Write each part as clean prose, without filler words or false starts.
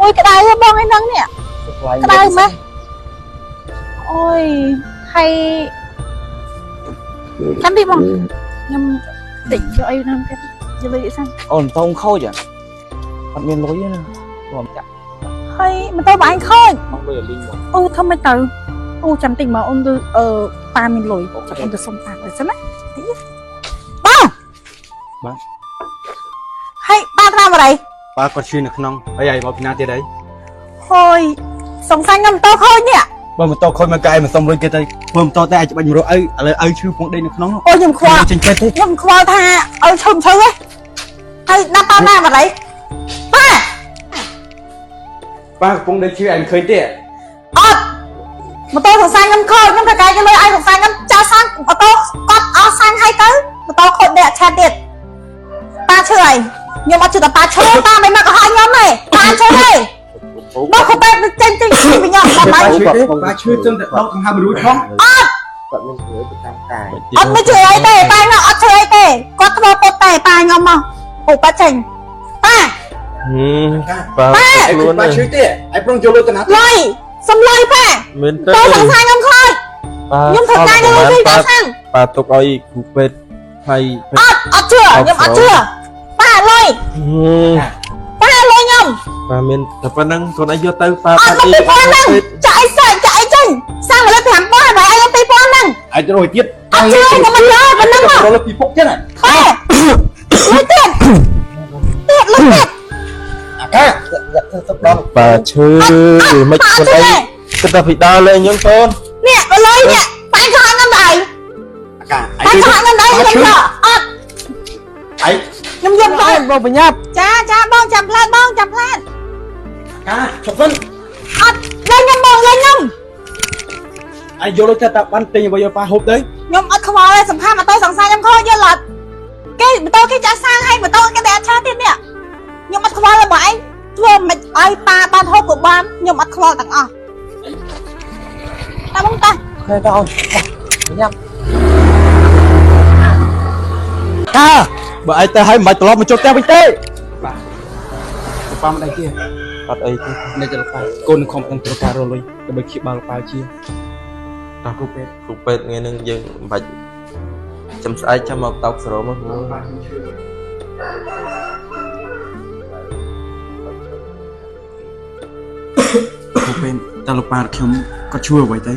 អូយក្តៅហ៎បងឯហ្នឹងនេះក្តៅម៉េះអូយហើយចាំតិចបងខ្ញុំតិចយកអីហ្នឹងទៀតយកលុយសិន អូនតោងខូចអត់មានលុយទេណាបងចាក់ ហើយម៉ូតូបងឯងខូច មកលុយលីងមក អូធ្វើម៉េចទៅអូចាំតិចមកអូនទៅអឺប៉ាមានលុយចាំអូនទៅសុំប៉ាទៅសិនណាតិចបង បាទ ហើយប៉ាត្រាំអី ប៉ាគាត់ឈឺនៅក្នុងហើយឯងមកពីណាទៀតអី ហូយសង្ស័យខ្ញុំម៉ូតូខូចនេះ បើម៉ូតូខូចមកកែមិនសុំលុយគេទៅធ្វើម៉ូតូតែអាចច្បាច់មករកឪឥឡូវឪឈឺពងដេកនៅក្នុង អូខ្ញុំខ្វល់ ចេញពេទ្យទេ ខ្ញុំខ្វល់ថាឲ្យឈឹមឈឺហ៎ហើយណាប៉ាណាអីប៉ា ប៉ាកំពុងដេកឈឺឯងមិនឃើញទេ អត់ម៉ូតូសង្ស័យខ្ញុំខូចខ្ញុំប្រកាយគេលុយឲ្យសង្ស័យខ្ញុំចោលសាំងម៉ូតូគាត់អស់សាំងឲ្យទៅម៉ូតូខូចដេកអត់ឆាតទៀតប៉ាឈឺអីខ្ញុំអត់ជឿតែប៉ាឈឺប៉ាមិនមកកុហកខ្ញុំទេប៉ាឈឺទេមកខូបែបចេញចេញពីខ្ញុំដល់ ប៉ា ហើយ ឈឺទេប៉ាឈឺចឹងតែដកដង្ហើមរួចផង គាត់មានជំងឺប្រចាំកាយ អត់មានជឿអីទេប៉ាខ្ញុំអត់ជឿអីទេគាត់ធ្វើពុតតែប៉ាខ្ញុំមកអូប៉ាចេញប៉ា ប៉ា ប៉ា ខ្លួន ប៉ាឈឺទេឯងប្រុងយកលុយទៅណា លុយសុំលុយប៉ា មានទេ តើសង្ស័យខ្ញុំខូច ប៉ា ខ្ញុំធ្វើការយកលុយពីដល់សាំង ប៉ាទុកឲ្យគ្រូពេទ្យហើយ អត់អត់ជឿខ្ញុំអត់ជឿប៉ាលុយប៉ាលុយខ្ញុំ ប៉ាមានតែប៉ុណ្្នឹងកូនឯងយកទៅប៉ា អត់មក2000ហ្នឹងចាក់អីសាច់ចាក់អីចេញសាំងមកលើ5000ហើយឲ្យខ្ញុំ2000ហ្នឹង ឯងទៅរកទៀត អត់ជឿខ្ញុំមិនយកប៉ុណ្ណឹងហ៎ រកលុយពីពុកទៀតណា ប៉ាលុយទៀតទៀតលុយទៀត អាកា ទៅដល់ ប៉ាឈឺមិន ប៉ា កូនឯង ជឿទេ គិតតែពីដើរលេងហ្នឹងកូន នេះលុយនេះប៉ាខកខ្ញុំដែរ អាកា ប៉ាខកខ្ញុំដែរខ្ញុំយកអត់ ឯង ខ្ញុំយកទៅ បងបញ្ញាប់ ចាចាបងចាំផ្លែតបងចាំផ្លែត អាកាឈប់សិន អត់លេងខ្ញុំបងលេងខ្ញុំ ឯងយកលុយទៅតាបានទិញអ្វីឲ្យប៉ាហូបទៅ ខ្ញុំអត់ខ្វល់ទេសំខាន់ម៉ូតូសង្សារខ្ញុំខូចយល់អត់គេម៉ូតូគេចាក់សាំងឲ្យម៉ូតូគេតែអត់ឆាទៀតនេះខ្ញុំអត់ខ្វល់ទេបងឯងធ្វើមិនឲ្យប៉ាបានហូបក៏បានខ្ញុំអត់ខ្វល់ទាំងអស់តាបងតា ខេតអូនបញ្ញាប់ កាបើឯងទៅឲ្យមិនបាច់ត្រឡប់មកចូលផ្ទះវិញទេបាទប៉ាមិនអីទេ អត់អីទេ នៅតែប៉ាកូននឹងខំប្រឹងត្រូវការរកលុយដើម្បីព្យាបាលប៉ាជា តោះ គ្រូពេទ្យ គ្រូពេទ្យថ្ងៃហ្នឹងយើងមិនបាច់ចាំស្អែកចាំមកតោកសរោមក ប៉ាខ្ញុំឈឺ គ្រូពេទ្យតើលោកប៉ាខ្ញុំគាត់ជួយអ្វីទៅ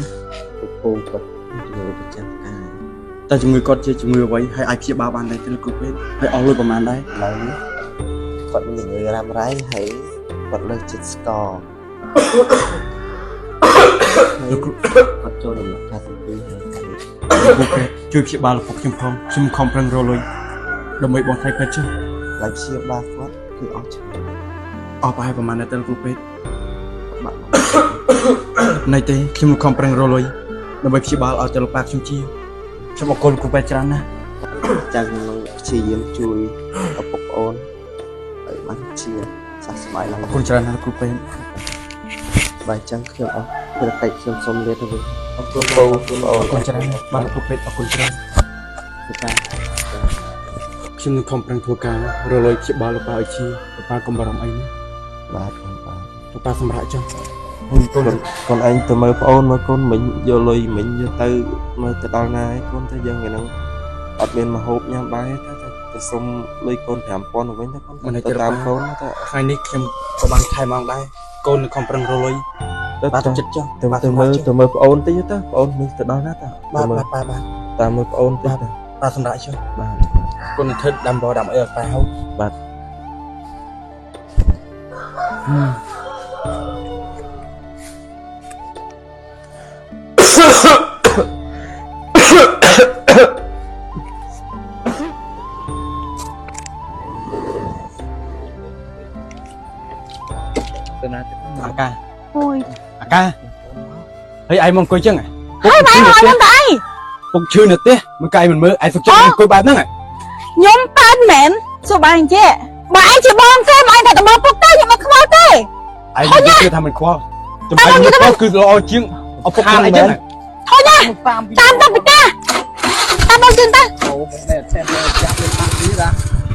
ពូគាត់មានជំងឺប្រចាំកាយ តើជំងឺគាត់ជាជំងឺអ្វីហើយអាចព្យាបាលបានដែរទេលោកគ្រូពេទ្យហើយអស់លុយប្រហែលដែរ ឥឡូវនេះគាត់មានជំងឺរ៉ាំរ៉ៃហើយគាត់លើសជាតិស្ករ លោកគ្រូ គាត់ចូលដំណាក់កាលទី2ហើយ គ្រូពេទ្យជួយព្យាបាលលោកពុកខ្ញុំផងខ្ញុំខំប្រឹងរកលុយដើម្បីបងថ្លៃពេទ្យចុះ ឡើយព្យាបាលគាត់គឺអស់ច្រើន អស់ប្រហែលប្រហែលដែរទេលោកគ្រូពេទ្យ បាក់ ណៃទេខ្ញុំខំប្រឹងរកលុយដើម្បីព្យាបាលឲ្យទៅលោកប៉ាខ្ញុំជាខ្ញុំអរគុណលោកគ្រូពេទ្យច្រើនណាស់ ចាំខ្ញុំនឹងព្យាយាមជួយឪពុកប្អូនឲ្យបានជាសះស្បើយឡើង អរគុណច្រើនណាស់លោកគ្រូពេទ្យ បើអញ្ចឹងខ្ញុំអស់ភារកិច្ចខ្ញុំសូមលាទៅវិញ អរគុណបងអូន អរគុណច្រើនណាស់បាទលោកគ្រូពេទ្យអរគុណច្រើន គឺការ ខ្ញុំនឹងខំប្រឹងធ្វើការរកលុយព្យាបាលលោកប៉ាឲ្យជាលោកប៉ាកុំបារម្ភអីណា បាទបងបាទ លោកប៉ាសម្រាប់ចុះកូន កូនឯងទៅមើលប្អូនមើលកូនមិញយកលុយមិញយកទៅមើលទៅដល់ណាហើយកូនទៅយើងថ្ងៃហ្នឹងអត់មានមហូបញ៉ាំបាយទេតែទៅសុំលុយកូន5000ទៅវិញទៅកូនទៅតាមកូនទៅ ថ្ងៃនេះខ្ញុំក៏បានថែមម៉ោងដែរកូននឹងខំប្រឹងរកលុយ ទៅ បាទចិត្តចុះ ទៅទៅមើលទៅមើលប្អូនតិចទៅប្អូនមើលទៅដល់ណាតា បាទបាទបាទបាទ តាមមើលប្អូនតិចទៅ បាទសម្រាប់ចុះ បាទ កូននឹងធ្វើដាំបដាំអីឲ្យប៉ាហូប បាទ ទៅណាទៅ អាកា អូយ អាកាហើយឯងមកអង្គុយចឹង ហើយបាយឲ្យខ្ញុំទៅអី ពុកឈឺនៅផ្ទះមកកាយមិនមើលឯងសុខចិត្តអង្គុយបែបហ្នឹង ខ្ញុំប៉ានមែនសួរបាយអញ្ចេះបើឯងជាបងគេមកឯងថាតែមកពុកទេខ្ញុំអត់ខ្វល់ទេ ឯងនិយាយថាមិនខ្វល់ចំឯងមិនខ្វល់គឺល្អជាងឪពុកខ្លួនឯងចឹង ធុញណា តាម តាមទៅពីតាតាមបងជឿនទៅ អូនេះតែចាក់វាតាមនេះណា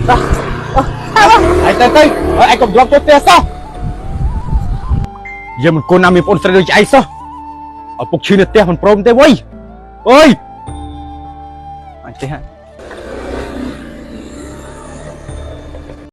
តាមបង ឯងទៅទៅឯងកុំត្រឡប់ទៅផ្ទះសោះ យើងមិនគួរណាមានប្អូនស្រីដូចឯងសោះឪពុកឈឺនៅផ្ទះមិនព្រមទេវ៉ៃអើយអញទេហ่ะ